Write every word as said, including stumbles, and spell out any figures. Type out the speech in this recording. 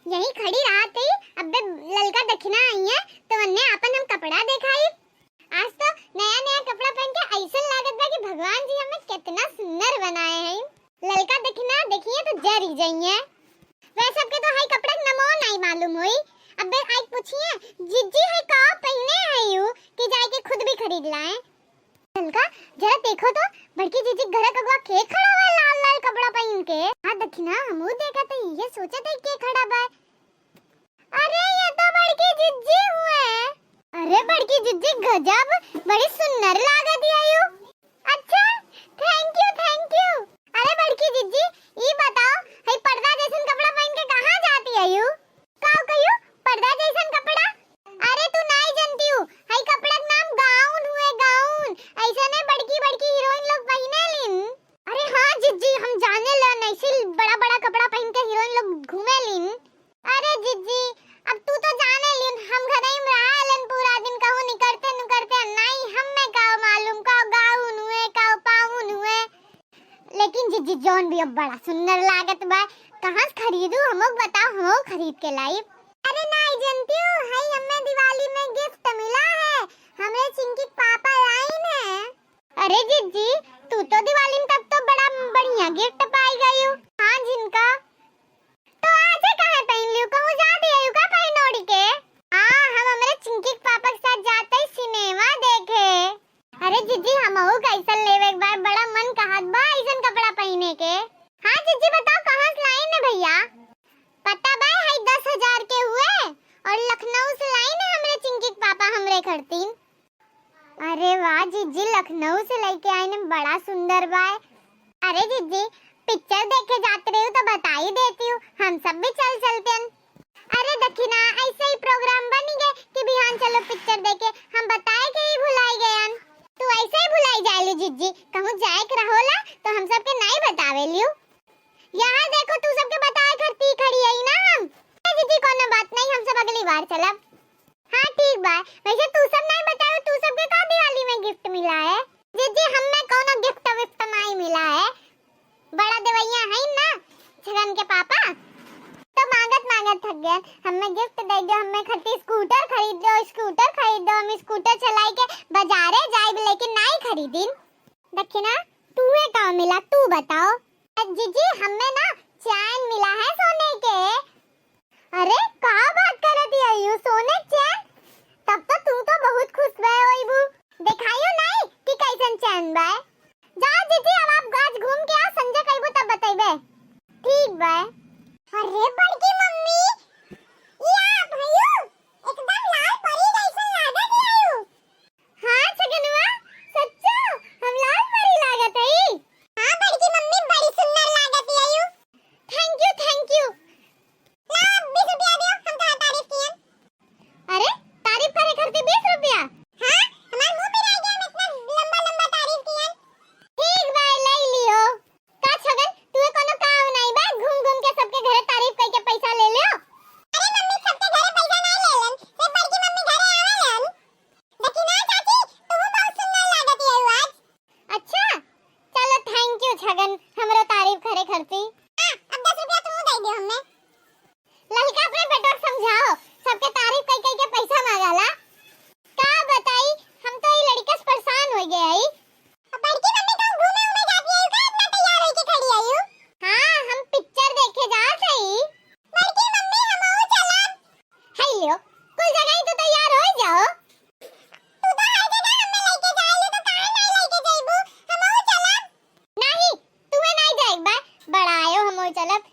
यही खड़ी रहत ही, अब्बे ललका दखिना आई है, तो उन्हें आपन हम कपड़ा देखाई। आज तो नया नया कपड़ा पहन के ऐसन लागत बा कि भगवान जी हमें कितना सुंदर बनाए हैं। ललका दखिना देखिए तो जरी जाइए। वह सबके तो हई कपड़ा के नमो नहीं मालूम होई। अब्बे आई पूछिए, "जिज्जी, हई का पहिने है यू कि जाए के खुद भी खरीद लाए?" ललका, जरा देखो तो, बड़की जिज्जी घर के अगवा के खड़ा हुआ लाल लाल कपड़ा पहिन के। हाँ दखिना, हमहू देखत ही, ये सोचत ही के खड़ा बा। अरे, ये तो बड़की जिज्जी हुए। अरे बड़की जिज्जी, गजब, बड़ी सुंदर लागत ही यू। अच्छा, thank you, thank you। अरे बड़की जिज्जी, ई बताओ, हई पर्दा जैसन कपड़ा पहन के कहाँ जाती है यू? का कहियो, पर्दा जैसन कपड़ा? अरे तू नाई जनती हूँ, हई कपड़ा के नाम गाउन हुए, गाउन। ऐसने बड़की बड़की हीरोइन लोग पहिने लिन। अरे हाँ जिज्जी, हम जाने लन, ऐसे बड़ा बड़ा कपड़ा पहन के हीरोइन लोग घूमे लिन। अरे जिज्जी, अब तू तो जाने लिन, हम घर में रहा लन पूरा दिन, कहूँ निकरते नुकरते नाई, हमें का मालूम का गाउन हुए, का पाउन हुए। लेकिन जिज्जी, जौन भी अब बड़ा सुंदर लागत बा, कहाँ से खरीदू? हमको बताओ, हमको खरीद के लाई। अरे नाई जनती हूँ, हई हमें दिवाली में gift मिला है, हमरे चिंकी के पापा लाइन है। अरे जिज्जी, तू तो दिवाली में तब तो बड़ा बढ़िया gift पाई गई हो। हाँ झिनका, तो आज कहाँ पहन लियो, कहूँ जा दिया यू का पहन ओढ़ के? हाँ, हम हमरे चिंकी के पापा के साथ जाते ही सिनेमा देखे। अरे जिज्जी, हमहू का ऐसन लेवे के बा, बड़ा मन कहत बा ऐसन कपड़ा पहिने के। हाँ जिज्जी, बताओ कहाँ से लाइन है भैया? पता बा, हई दस हजार के हुए और लखनऊ से लाइन है हमरे चिंकी के पापा हमरे खरतीन। अरे वाह जिज्जी, लखनऊ से लेके आइन, बड़ा सुंदर बा। अरे जिज्जी, पिक्चर देखे जात रही हूँ तो बताई देती हूँ, हम सब भी चल चलते हैं। अरे दखिना, ऐसे ही प्रोग्राम बनी गए कि बिहान चलो पिक्चर देखे, हम बताए के ही भुलाई गए हन। तू ऐसे ही भुलाई जालू जिज्जी, कहूँ जाए के रहोला तो हम सबके नहीं बतावे लियो। यहाँ देखो, तू सबके बताए खरती खड़ी है ना हम। ए जिज्जी, कोनो बात नहीं, हम सब अगली बार चलब। हाँ ठीक बा, वैसे तू सब नहीं बताओ, तू सबके का दिवाली में gift मिला है? जिज्जी, हमें कोनो gift विफ्ट नहीं मिला है, बड़ा देवैया है ना छगन के पापा, तो मांगत मांगत थक गए। हमें gift दे दो, हमें खरती scooter खरीद दो, scooter खरीद दो, हम scooter चलाई के बाजारे जाइब, लेकिन नहीं खरीदिन। दखिना, तुहे का मिला, तू बताओ। जिज्जी, हमें ना chain मिला है सोने के। अरे, का बात करत ही यू, सोने के chain? तब तो तू तो बहुत खुश भय होइबू। देखाइयो नहीं कि कैसन chain बा। जाओ जिज्जी, अब आप आज घूम के आओ, संजय कहबू तब बतैबे। ठीक बा। अरे बड़की मम्मी, ई आप हयू? एकदम लाल परी जैसन लागत ही यू। हाँ छगनवा, सच्चो हम लाल परी लागत हई। हाँ बड़की मम्मी, बड़ी सुंदर लागत हयू। Thank you, thank you। ला, बीस रुपया दियो, हम तोहार तारीफ कियन। अरे, तारीफ करे खातिर बीस रुपया? हाँ, हमार मुंह पिराई गया, हम इतना लंबा लंबा तारीफ कियन। ठीक बा, ले लियो। का छगन, तुहे कोनो काम नाई बा? घूम घूम के सबके घरे तारीफ कई के पैसा ले लियो। अरे मम्मी, सबके घरे पैसा नाई लेलन, सिर्फ बड़की मम्मी घरे आवेलन। दखिना चाची, तुहू बहुत सुंदर लागत हयू आज। अच्छा, चलो thank you छगन, हमरो तारीफ करे खरती। हाँ, अब दस रुपया तुहू दे दियो हमें। ललका अपने बेटवा के समझाओ, सबके तारीफ कई कई के पैसा मांगाला। का बताई, हम तो ई लड़का से परेशान हो गए हई। अब बड़की मम्मी कहूँ घूमे उमे जाती है, का इतना तैयार होके खड़ी है यू? हाँ, हम पिक्चर देखे जात हई। बड़की मम्मी, हमहू चलब। हेलो, कुल जगह ही तो तैयार हो जाओ। तू तो हर जगह हमें लेके जाए, तो काहे नहीं लेके जाइबू? हमहू चलब। नहीं, तुम्हें नहीं जाए बा, बड़ा आयो, हमहू चलब।